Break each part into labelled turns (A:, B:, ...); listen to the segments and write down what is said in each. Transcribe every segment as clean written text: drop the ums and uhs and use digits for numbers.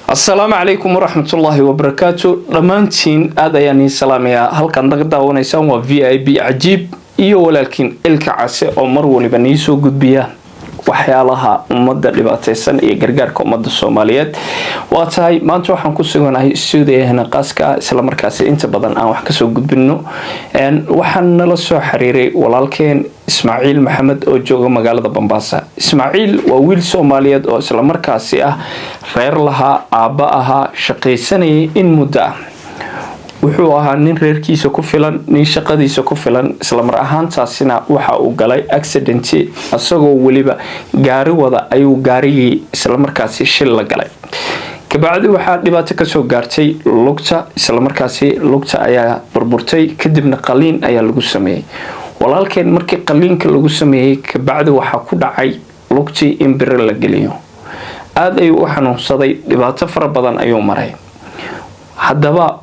A: Asalaamu calaykum waraxmatullaahi wabarakaatu. Dhammaantiin aad ayaan iin salaamayaa. Halkaan naga daawanaysaan waa VIP Cajiib iyo walaalkiin Ilka Case oo mar waliba nii soo gudbiya waxyaalaha ummadda dhibaateysan iyo gargaarka ummadda Soomaaliyeed. Waa tahay, maanta waxaan ku suganahay stuudiyahana qaaska, islamarkaasi inta badan aan wax kasoo gudbino. Waxaan nala soo xiriiray walaalkeen Ismaaciil Maxamed oo jooga magaalada Bambaasa. Ismaaciil waa wiil Soomaaliyeed oo islamarkaasi ah reer lahaa, aabba ahaa, shaqaysanayay in muddo ah. Wuxuu ahaa nin reerkiisa ku filan, nin shaqadiisa ku filan. Islamar ahaantaasina waxa uu galay accident, isagoo weliba gaari wada ayuu gaarigii islamarkaasi shil la galay. Kabacdi waxaa dhibaato kasoo gaartay lugta, islamarkaasi lugta ayaa burburtay, kadibna qaliin ayaa lagu sameeyey walaalkeen. Markii qaliinka lagu sameeyey kabacdi waxaa ku dhacay lugtii in biro la geliyo. Aada ayuu u xanuunsaday, dhibaato fara badan ayuu maray. Haddaba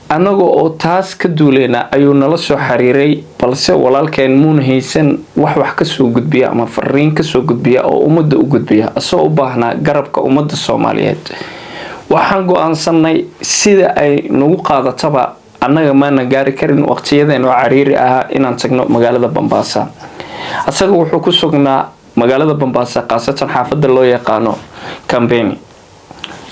A: annaga oo taas ka duuleyna ayuu nala soo xiriiray, balse walaalkeen muuna haysan wax kasoo gudbiya ama fariin kasoo gudbiya oo ummadda u gudbiya, asagoo u baahnaa garabka ummadda Soomaaliyeed. Waxaan go-aansanay sida ay nagu qaadataba, annaga maana gaari karin waqtiyadeen oo cariiri ahaa inaan tagno magaalada Bambaasa. Asaga wuxuu ku sugnaa magaalada Bambaasa, khaasatan xaafadda loo yaqaano Cambeni.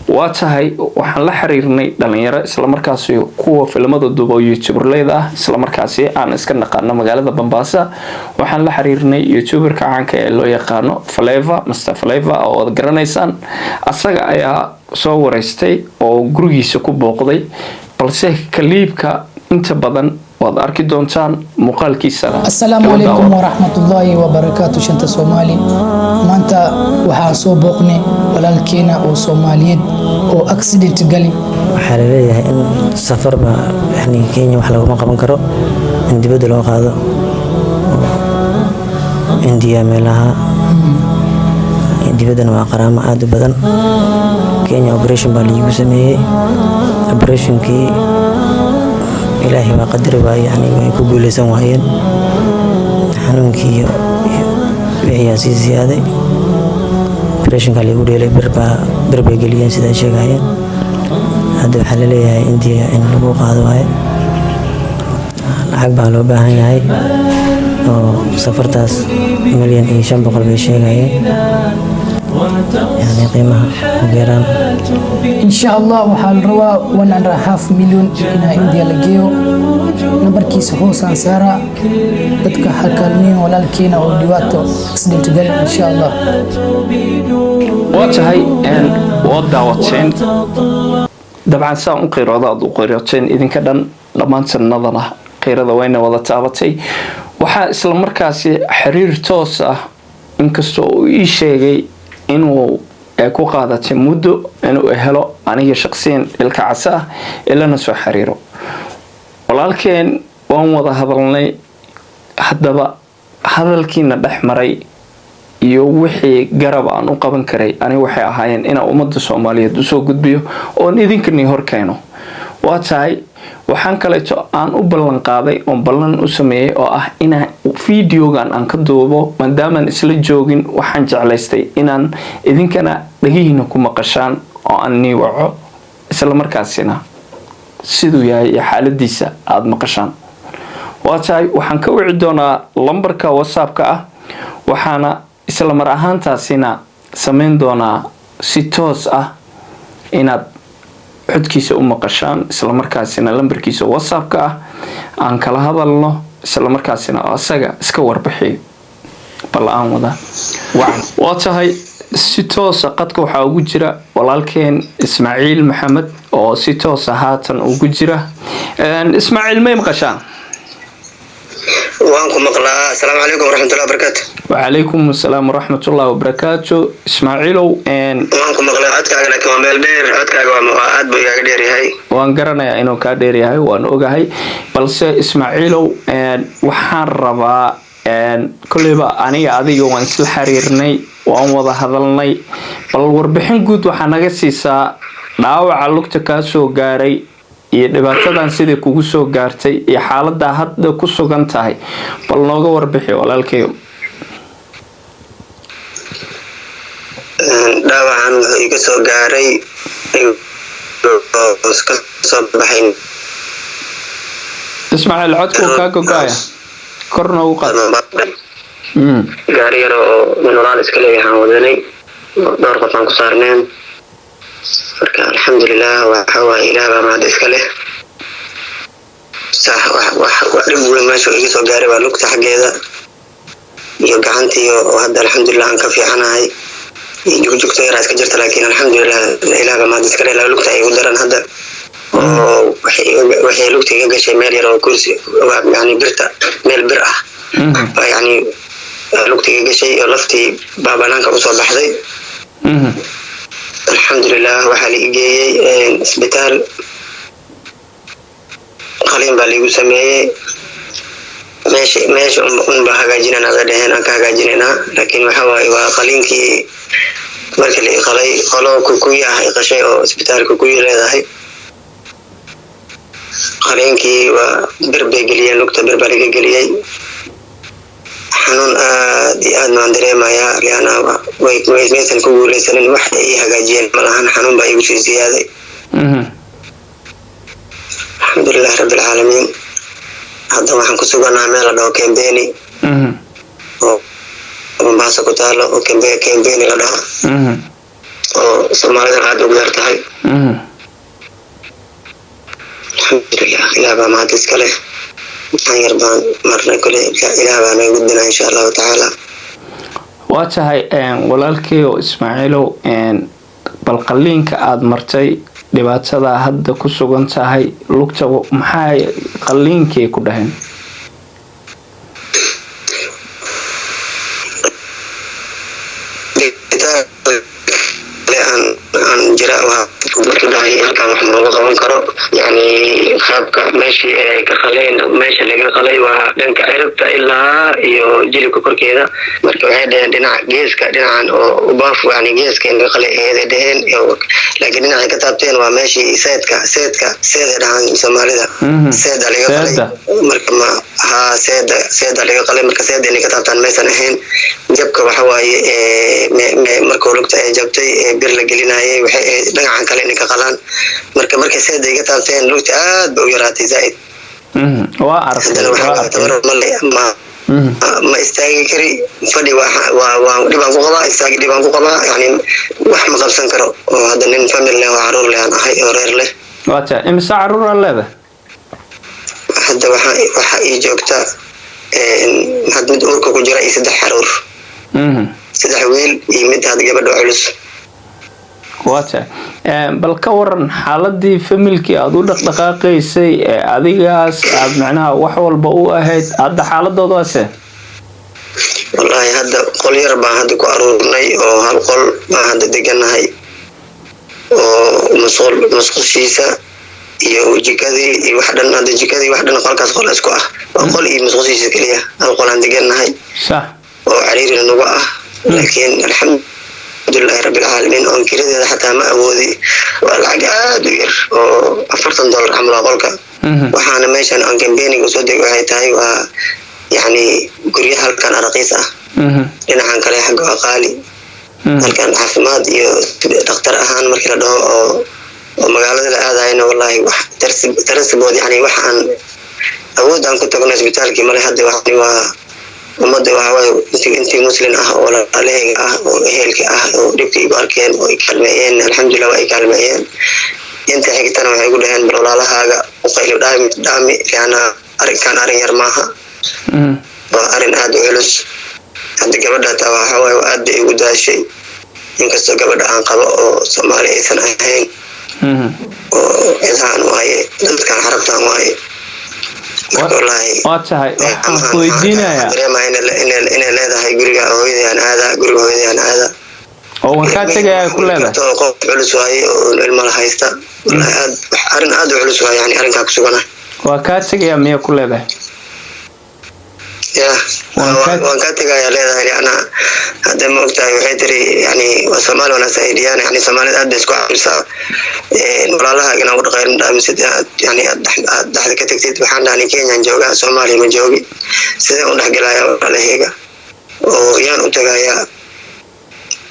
A: Waa tahay, waxaan la xiriirnay dhalinyaro islamarkaasi kuwa filimada duuba oo youtuberleyda ah, islamarkaasi aan iska naqaano magaalada Bambaasa. Waxaan la xiriirnay youtuberka caanka ee loo yaqaano Fleva, Master Fleva, oo ad garanaysaan. Asaga ayaa soo wareystay oo gurigiisa ku booqday, balse clipka inta badan waad arki doontaan muuqaalkiisana.
B: Asalaamu calaykum waraxmatullaahi wabarakaatu. Shanta Soomaali, maanta waxaa soo booqnay walaalkeena oo Soomaaliyeed oo accident gali.
C: Waxaa laleeyahay in safarba yani Kenya wax laguma qaban karo, in dibadda loo qaado Indiya, meelaha dibaddana waa qaraamo aada u badan. Kenya operation baa laigu sameeyey. Operationkii Ilaahay waa qadari waaye, yani way ku guuleysan waayeen. Xanuunkii iyo wixiyaa sii ziyaaday. Operationka laigu dheelay, birbaa bir bay geliyeen sidaa sheegayeen. Hadda waxaa laleeyahay Indiya in lagu qaado waaye, lacag baa loo baahan yahay oo safartaas 1,500,000 bay sheegayeen, yani qiimaha ugu yaraan.
B: Insha Allah waxaa la rabaa 1.5 million inaa India la geeyo. Nambarkiisa hoosaan saaraa, dadka ha kaalmeyn walaalkeena oo dhibaato accident gali, insha Allah.
A: Waa tahay, waad daawateen dabcan saan u qiirooda, aad u qiirooteen idinka dhan dhammaan. Sanadana qiirada wayna wada taabatay. Waxaa isla markaasi xiriir toos ah, inkastoo uu ii sheegay inuu ku qaadatay muddo inuu helo aniga shaqsiyan Ilka Case ah ilana soo xiriiro walaalkeen, waan wada hadalnay. Haddaba hadalkiina dhex maray iyo wixii garab aan u qaban karay aniga waxay ahaayeen inaan ummadda Soomaaliyeed usoo gudbiyo oon idinkani hor keeno. Waa tahay, waxaan kaleeto aan u ballan qaaday oon ballan u sameeyey oo ah inaan videogan aan ka duubo. Maadaamaan isla joogin, waxaan jeclaystay inaan idinkana dhagihiina ku maqashaan oo aan nii waco, isla markaasina siduu yahay iyo xaaladiisa aada maqashaan. Waa tahay, waxaan ka wici doonaa lambarka WhatsAppka ah, waxaana isla mar ahaantaasina sameyn doonaa si toos ah inaad codkiisa u maqashaan, isla markaasina lambarkiisa WhatsAppka ah aan kala hadalno, isla markaasina asaga iska warbixiyo. Bal aan wada waa tahay, si toosa qadka waxaa ugu jira walaalkeen Ismaaciil Maxamed oo si toosa haatan ugu jira. Ismaaciil, may maqashaan?
D: Waan ku maqlaa. Asalaamu calaykum waraxmatullahi wabarakaatu.
A: Wacalaykum asalaam waraxmatullahi wabarakaatu, Ismaaciilow.
D: Waan ku maqlaa codkaaga, laakiin waa meel dheer codkaaga, waa aad buu igaaga dheer yahay.
A: Waan garanayaa inuu kaa dheer yahay, waan ogahay. Balse Ismaaciilow, waxaan rabaa kolleyba aniga adiga waan isla xiriirnay, waan wada hadalnay. Bal warbixin guud waxaa naga siisaa dhaawaca lugta kaa soo gaaray iyo dhibaatadan sidai kugu soo gaartay iyo xaaladaa hadda ku sugan tahay. Bal nooga warbixi, walaalkayo.
D: Dhaawacan wuxuu iga soo gaaray ka soo baxay.
A: Ismaaciil, codku kaa gogoaya, korna ugu qaad.
D: Gaari yar oo nin iska leeyahay aan wadanay, dhowr qof aan ku saarneen. Marka alxamdulilah, waxa waaye Ilaah baa mahad iska leh. Sax, wax dhib weyn meesha iga soo gaaray waa lugta xaggeeda iyo gacantii, oo hadda alxamdulilah aan ka fiicanahay. Jugjugta yaraa iska jirta, laakiin alxamdulilah, Ilaah baa mahad iska leh. Lugta ay igu daran hadda oo waxay lugta iga gashay meel yar oo kursi, yani birta, meel bir ah baa yani lugta iga gashay oo laftii baa banaanka usoo baxday. Alxamdulilah, waxaa la igeeyey isbitaal, qaliin baa laigu sameeyey. Meesha unba hagaajinana bay dheheen, aan ka hagaajinaynaa, laakiin waxa waaye waa qaliinkii markii la iqalay, qolo Kukuyi ah iqashay oo isbitaal Kukuyi leedahay. Qaliinkii waa bir bay geliyeen lugta, bir baa laga geliyey. Xanuun aad iyo aad baan dareemayaa, lianna maysan ku guuleysanin, wax ay ii hagaajiyeen malahan, xanuun baa igu sii ziyaaday. Alxamdulilah rabbilcaalamiin, hadda waxaan ku suganaha meel la dhaho Kembeni oo Mombasa ku taalo, oo Kembeni la dhaho, oo Soomaalidan aada ugu yar tahay. Alxamdulilah, Ilaah baa mahad iska leh. Maxaan yar baan marnay kule, Ilaah baa naga gudbinaa insha Allahu tacaala.
A: Waa tahay, walaalkeyo Ismaaciilow, bal qaliinka aada martay, dhibaatada hadda ku sugan tahay lugta, maxay qaliinkay ku dhaheen?
D: Aan jira dhahay halkan wax looga qaban karo, yani qaabka meeshii ay ka qaleen, meesha laga qalay waa dhanka ciribta ilaa iyo jilibka korkeeda. Marka waxay dheheen dhinaca geeska, dhinacan oo ubaaf, yani geeska in laga qalay eeday dheheen, laakiin dhinacay ka taabteen waa meeshii seedka, seedka, seeday dhahaan Soomaalida, seeda laga qalay. Marka ma ha seeda, seeda laga qalay. Marka seeda inay ka taabtaan maysan ahayn. Jabka waxa waaye markuu lugta ay jabtay ee bir la gelinayay, waxay ahayd dhinacan kale inay ka qalaan. Marka markay seeda iga taabteen, lugta aad ba u yaraatay zaaid.
A: Waa arkay.
D: Ma ma istaagi kari, fadhi waa dhibaan ku qabaa, istaagi dhibaan ku qabaa, yani wax ma qabsan karo. Oo hadda nin family leh oo caruur leh aan ahay oo reer leh.
A: Waa tahay, imise caruur aad leedahay?
D: Hadda waxa ii joogta had mid uurka ku jira iyo 3 caruur, 3 wiil iyo mid had gabadha culus.
A: Waa tahay, bal ka waran xaaladii familkii aada u dhaqdhaqaaqaysay ee adigaas aada macnaha wax walba u ahayd, hadda xaaladooda waase?
D: Wallaahi hadda qol yar baan hadda ku aruurnay, oo hal qol baan hadda deganahay, oo musqul, musqushiisa iyo jikadii iyo wax dhan, hadda jikadii wax dhan qolkaas qol isku ah, waa qol iyo musqushiisa keliya, hal qol aan deganahay oo cariirina nagu ah. Laakiin alxamdulilahi rabbilcaalamiin, oon kiradeeda xataa ma awoodi, waa lacag aada u yar oo $40 camal waa qolka. Waxaana meeshan aan kambeniga usoo degay waxay tahay waa yacni guryaha halkan raqiis ah, dhinacan kale xagga waa qaali. Halkan caafimaad iyo dhakhtar ahaan markii la dhaho oo magaalada la aadayna, wallahi wax transport, yani wax aan awood aan ku tagno isbitaalkii male. Hadda waa ummadda waxa waaye intii muslim ah oo walaalahayga ah oo ehelka ah oo dhibka igu arkeen oo i kaalmeeyeen, alxamdulilah waa i kaalmeeyeen. Inta xigtana waxay igu dhaheen bal walaalahaaga u qayli dhaami dhaami, lianna arrinkan arrin yar maaha, waa arrin aada u culus. Hadda gabadha hataa waxa waaye aad bay igu daashay, inkastoo gabadha aan qabo oo Soomaali aysan ahayn, oo cidahan waaye, dadkan Carabtan waaye.
A: Waa tahay, waxaan ku weydiinayaa
D: dareemaya inay leedahay guriga hooyadayaan aadaa, guriga hooyadayaan aadaa,
A: oo waan kaa tegaya ku leedahay.
D: Qof culus waaye oo ilmo la haysta, wallahi aad arrin aad u culus waaye, yani arrinkaa ku sugana.
A: Waa kaa tegaya miya ku leedahay?
D: Ya, waan kaa tegayaa leedahay, lianna hadda ma ogtahay, waxay tiri yani waa Soomaali wanaagsan, yani Soomaalida aad bay isku caawisaa. Walaalaha inaan ku dhaqayn dhaamisid, yani aad dhexda ka tegtid. Waxaan dhahnay Kenyaan joogaa, Soomaaliya ma joogi, sideen u dhexgelayaa walaalahayga oo yaan u tegayaa?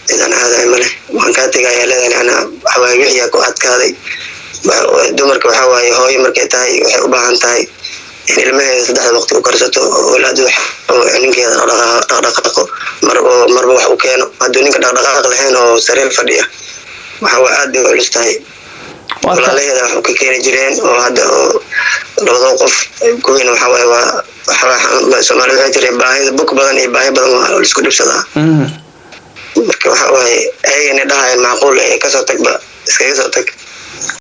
D: Cidaan aadaay male, waan kaa tegayaa leedahay. Anaa waxawaaye wixiyaa ku adkaaday. Dumarka waxaa waaye, hooyo markay tahay, waxay u baahan tahay in ilmaheeda saddexda waqti u karsato, oo awlaadu ninkeeda dhaqdhaqaaqo mar oo marba wax u keeno. Hadduu ninka dhaqdhaqaaq lahayn oo sariir fadhiya, waxa waa aad bay u culus tahay. Walaalaheeda wax u ka keeni jireen oo hadda oo labadoo qof kuwiina waxaa waaye waa waxaa Soomaalida waxay tiri baahida buk badan iyo baahi badan waa la isku dhibsadaa. Marka waxa waaye ayagana dhahayaan macquul ee kasoo tagba, iskaga soo tag.